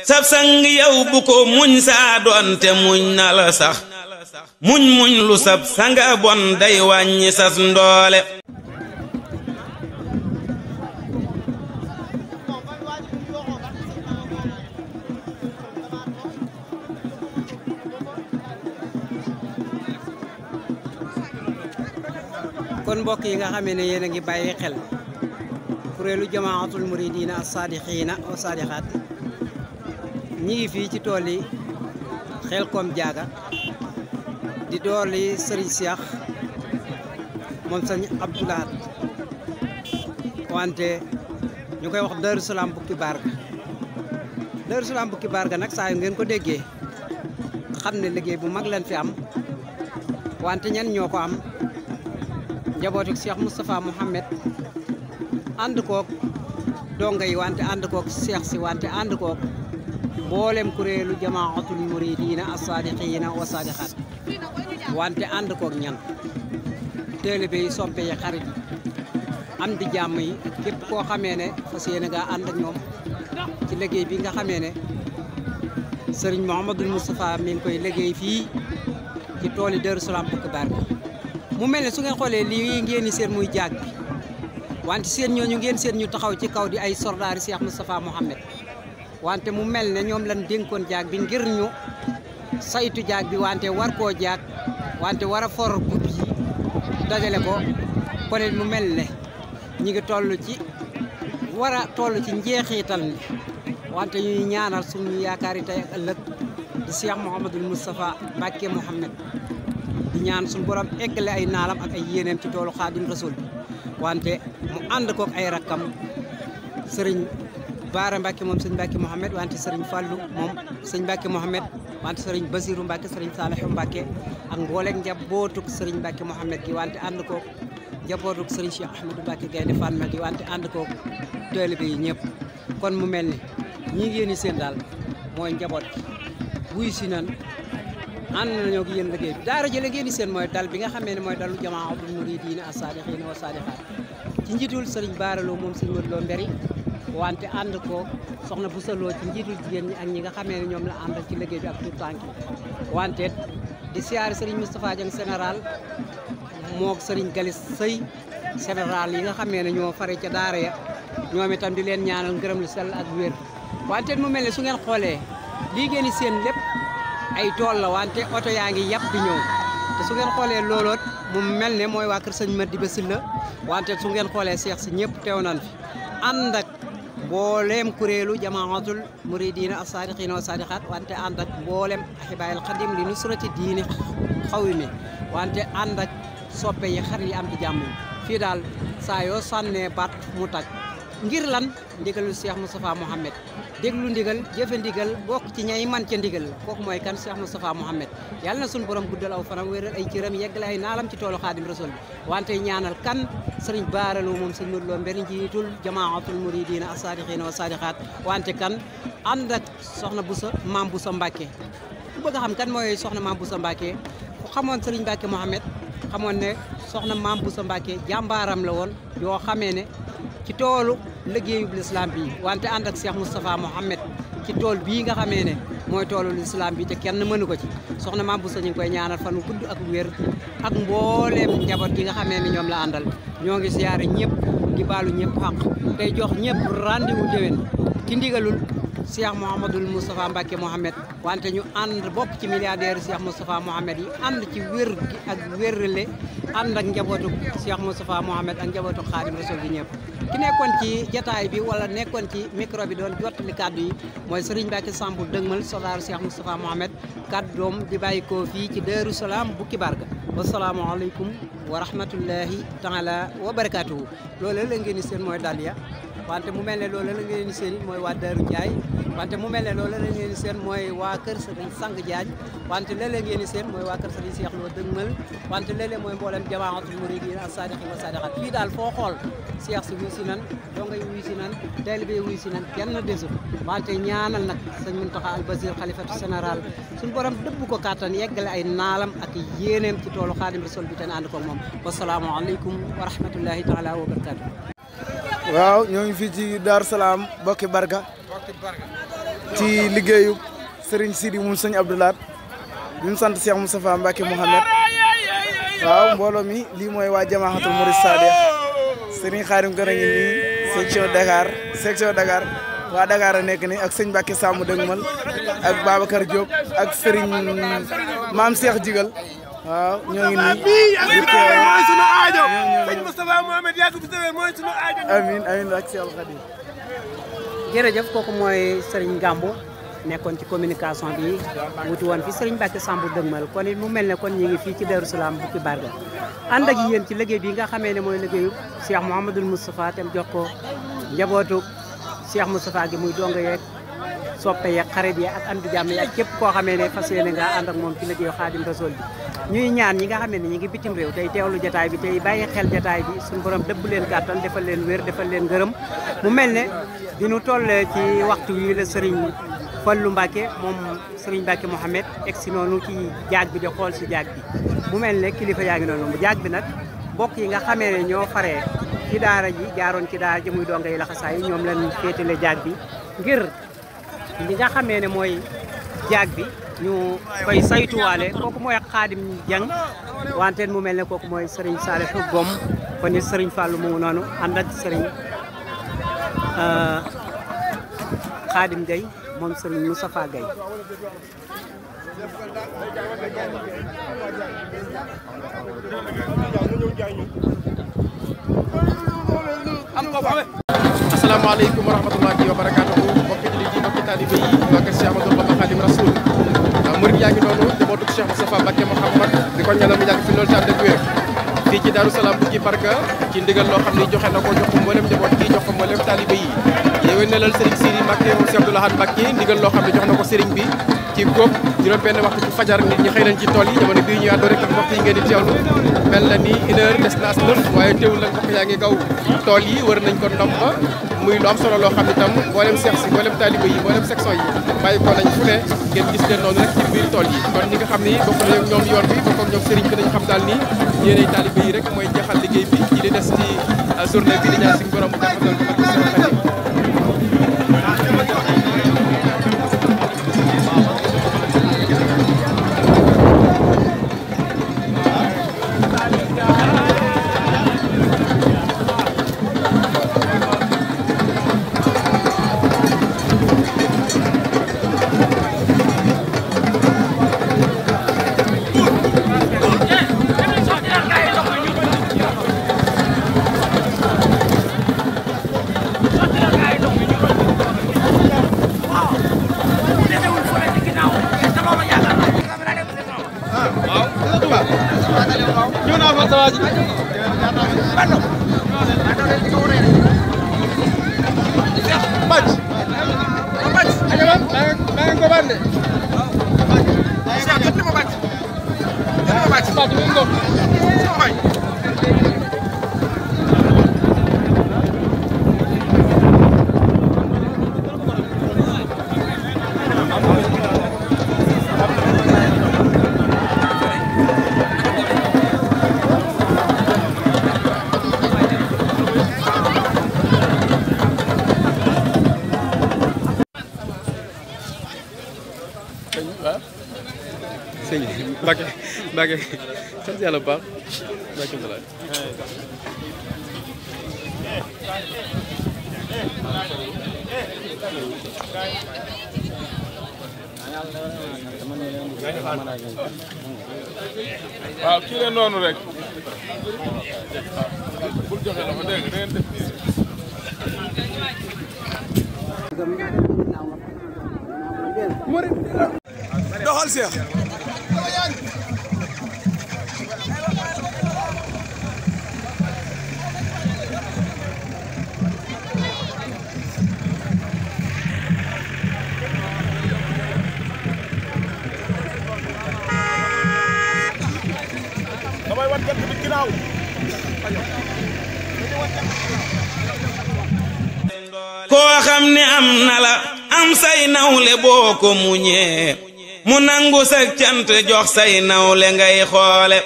sab sang yow bu ko muñ saa doonte muñ na la sax muñ lu sab sanga bon day wàññi sas ndoole kon mbokk yi nga xamee ne yéen a ngi bàyyi xel kuréelu jamaatul muridina as-saadixiina wa saadixaat ñi ngi fii ci tool yi Xelkom Diaga di dooli Serigne Cheikh moom Serigne Abdou Lahad wante ñu koy wax Darou Salam Bukki Barga Darou Salam Bukki Barga nag saa yu ngeen ko déggee xam ne liggéey bu mag lañ fi am wante ñan ñoo ko am njabootu Cheikh Moustapha Mohamed ànd koog donga yi wante ànd koog Cheikh si wante ànd koog mboolem kuréelu jamaatul muridina as-saadiqiina wa saadixaat wante ànd koog ñan taalibe yi soppe yi xarit yi am di jàmm yi képp koo xamee ne fas yéene nga ànd ak ñoom ci liggéey bi nga xamee ne Serigne Mouhamadul Moustapha mi ngi koy liggéey fii ci tool yi Darou Salam Bukki Barga mu mel ne su ngeen xoolee lii ngeen di seen muy jaag bi wante seen ñooñu ngeen seen ñu taxaw ci kaw di ay soldaari Cheikh Moustapha Mohamed wante mu mel ne ñoom lan dénkoon jaag bi ngir ñu saytu jaag bi wante war koo jaag wante war a for gub yi dajale ko kon mu mel ne ñi ngi toll ci war a toll ci njeexital ni wante ñuy ñaanal suñu yaakaari tey ak ëllëg di Cheikh Mouhamadul Moustapha Mbacké Mohamed di ñaan suñu borom eggale ay naalam ak ay yéeneem ci toolu Xaadim Rasul bi wante mu ànd kook ay rakkam sëriñ Baara Mbacké moom sëñ Mbacké Mohamed wante sëriñ Fallou moom sëñ Mbacké Mohamed wante sëriñ Basirou Mbacké sëriñ Salihu Mbacké ak mbooleeg njabootuk sëriñ Mbacké Mohamed gi wante ànd kook njabootuk sëriñ Cheikh Ahmadou Mbacké Gaynde Fatma gi wante ànd kook taalibe yi ñëpp kon mu mel ni ñi ngeen seen daal mooy njaboot gi wuy si nan ànd nañoo ak yéen liggéey bi daara jële ngeen seen mooy dal bi nga xamee ne mooy dalu jamaatul muridina as-saadiqiina wa saadixaat ci njiitul sëriñ baaraloo moom sëñ Modou Lo Mbéri wante ànd ko soxna bu saloo ci njiitul jigéen ñi ak ñi nga xamee ne ñoom la àndal ci liggéey bi ak tout tànk wante di siyaare sëriñ Moustapha Dieng général moog sëriñ Galis Sëy général yi nga xamee ne ñoo fare ca daara ya ñoom itam di leen ñaanal ngërëm lu sell ak wér wante mu mel ne su ngeen xoolee lii ngeen seen lépp ay tool la wante oto yaa ngi yàpp di ñëw te su ngeen xoolee looloot mu mel ne mooy waa kër sëñ Madiba Sylla wante su ngeen xoolee seex si ñëpp teew nañ fi ànd ak mbooleem kuréelu jamaatul muridina as-saadiqiina wa saadixaat wante ànd ak mbooleem ahibaayil xadim li nusrati diini xawi mi wante ànd ak soppe yi xarit yi am di jàmm fii daal saa yoo sànnee baat mu tag ngir lan ndigalu Cheikh Moustapha Mohamed déglu ndigal jëfe ndigal bokk ci ñay man ca ndigal kooku mooy kan Cheikh Moustapha Mohamed yàlla na suñu borom guddal aw fanam wéral ay cëram yeggale ay naalam ci toolu Xaadim Rasul bi wante ñaanal kan sëriñ baaraloo moom sëñ Modou Lo Mbéri njiitul jamaatul muridina as-saadiqiina wa saadixaat wante kan ànd ak soxna Boussa Maam Boussa Mbacké ku bëgg a xam kan mooy soxna Maam Boussa Mbacké ku xamoon sëriñ Mbacké Mohamed xamoon ne soxna Maam Boussa Mbacké jàmbaaram la woon yoo xamee ne ci toolu liggéeyub lislaam bi wante ànd ak Cheikh Moustapha Mohamed ci tool bii nga xamee ne mooy toolu lislaam bi te kenn mënu ko ci soxna Maam Boussa ñu ngi koy ñaanal fan wu gudd ak wér ak mbooleem njaboot gi nga xamee ne ñoom la àndal ñoo ngi siyaare ñëpp di baalu ñëpp xaq tey jox ñëpp rendez-vous déwén ci ndigalul Cheikh Mouhamadul Moustapha Mbacké Mohamed wante ñu ànd bokk ci milliardaire Cheikh Moustapha Mohamed yi ànd ci wér gi ak wérle ànd ak njabootu Cheikh Moustapha Mohamed ak njabootu Xaadim Rasul bi ñëpp ki nekkoon ci jataay bi wala nekkoon ci micro bi doon jottali kàddu yi mooy Serigne Mbacké Samb dëgmal soldaaru Cheikh Moustapha Mohamed kàddu doom di bàyyi ko fii ci Darou Salam Bukki Barga wasalaamualeykum wa rahmatullahi taala wa barakatuhu loolu la ngeen di seen mooy Dalia wante mu mel ne loolu la ngeen di seen mooy waa Darou Ndiaye wante mu mel ne loolu la ngeen di seen mooy waa kër Serigne Sang Diagne wante léeg-léeg ngeen di seen mooy waa kër Serigne Cheikh Lo dëgmal wante léeg-léeg mooy mboolem jamaatul muridina as-saadiqiina wa saadixaat fii daal foo xool Cheikh si wuy si nan donga yi wuy si nan taalibe yi wuy si nan kenn desul wante ñaanal nag sëñ Muntaxa al Basir xalifatu général suñu borom dëbb ko kàttan yeggale ay naalam ak yéeneem ci toolu Xaadim Rasul bi te ànd ko moom wasalaamualeykum wa rahmatullahi taala wa barakatu waaw ñoo ngi fii ci Darou Salam Bukki Barga ci liggéeyu Serigne Sidi moom sëñ Abdoulaat ñu sant Cheikh Moustapha Mbacke Mouhamed waaw mbooloo mi lii mooy waa Jamaahatul Murid Sadiq Serigne Khadim Gora ngi nii section Dakar waa Dakar a nekk ni ak sëñ Mbacke Samb Dëgmal ak Babacar Diop ak Serigne Maam Cheikh Jigal waaw ñoo ngi nii mooy sunu aajo sëñ Moustapha Mohamed yàgg fi tawee mooy sunu aajo amiin amiin ak Cheikh Khadim jërëjëf kooku mooy Serigne Gambo nekkoon ci communication bi wuti woon fi Serigne Mbacke Samb Dëgmal kon it mu mel ne kon ñu ngi fii ci Darou Salam Bouki Barga ànd ak yéen ci liggéey bi nga xamee ne mooy liggéeyu Cheikh Mouhamadoul Moustapha tem jox ko njabootu Cheikh Moustapha gi muy donga yeeg soppe yeeg xarit yi ak andi jàmm yi ak képp koo xamee ne fas yéene nga ànd ak moom ci liggéeyu Xaadim Rasul bi ñuy ñaan ñi nga xam ne ñi ngi bitim réew tey teewlu jataay bi tey bàyyi xel jataay bi suñu borom dëbb leen kàttan defal leen wér defal leen ngërëm mu mel ne di ñu tollee ci waxtu wi la Serigne Fallou Mbacke moom Serigne Mbacke Mouhamed egg si noonu ci jaag bi di xool si jaag bi mu mel ne kilifa yaa ngi noonu jaag bi nag mbokk yi nga xamee ne ñoo faree ci daara ji jaaroon ci daara ji muy donga yi laxasaay ñoom leen féetale jaag bi ngir li nga xamee ne mooy jaag bi ñu koy saytuwaale kooku mooy Xaadim Jang wante mu mel ne kooku mooy Serigne Salih Gom kon ni Serigne Fallou mu ngi noonu ànd ak Serigne Xaadim Gueye moom Serigne Moustapha Gueye asalaamaaleykum wa rahmatullahi wa barakaatuhu mbokki jullit yi mbokki taalibe yi waa kër Cheikh Ahmadou Bamba Khadim Rasoul murid yaa ngi noonu njabootu Cheikh Moustapha Mbacke Mouhamad di ko ñaanal mu yàgg fi loolu ci ànd ak wér fii ci Darou Salam Bouki Barga ci ndigal loo xam ne joxe na ko jox ko mboolem njaboot gi jox ko mboolem taalibe yi yéwénalal Serigne Sidi Mbacke moom Cheikh Abdou Lahad Mbacke ndigal loo xam ne jox na ko Serigne bi ci góob juróom benn waxtu ci fajar nit ñi xëy nañ ci tool yi jamono bii ñu àndoo rek ak mbokk yi ngeen di teewlu mel na ni une heure des na as lëf waaye teewul nag mbokk yaa ngi gaw tool yi wër nañ ko ndomba muy lu am solo loo xam ne tam mboolem seex si mboolem taaliba yi mboolem section yi bàyyi ko nañ fu ne ngeen gis leen noonu rek ci biir tool yi kon ñi nga xam ni bokk na ñoom yoon bi bokk ak ñoom Serigne bi nañ xam daal ni yéenay taaliba yi rek mooy jeexal liggéey bi ci li des ci journée bi di ñaan suñu borom bu jàppandal ko barke Seex Xaadim sëñ Mbacke Mbacke sant yàlla bu baax Mbacke Mbalaay waaw kii la noonu rek bul joxe loxo dégg nga def doxal Cheikh damay wan gerte bi ginnaaw koo xam ne am na la am say nawle boo ko muñee mu nangu sa cant jox say nawle ngay xoole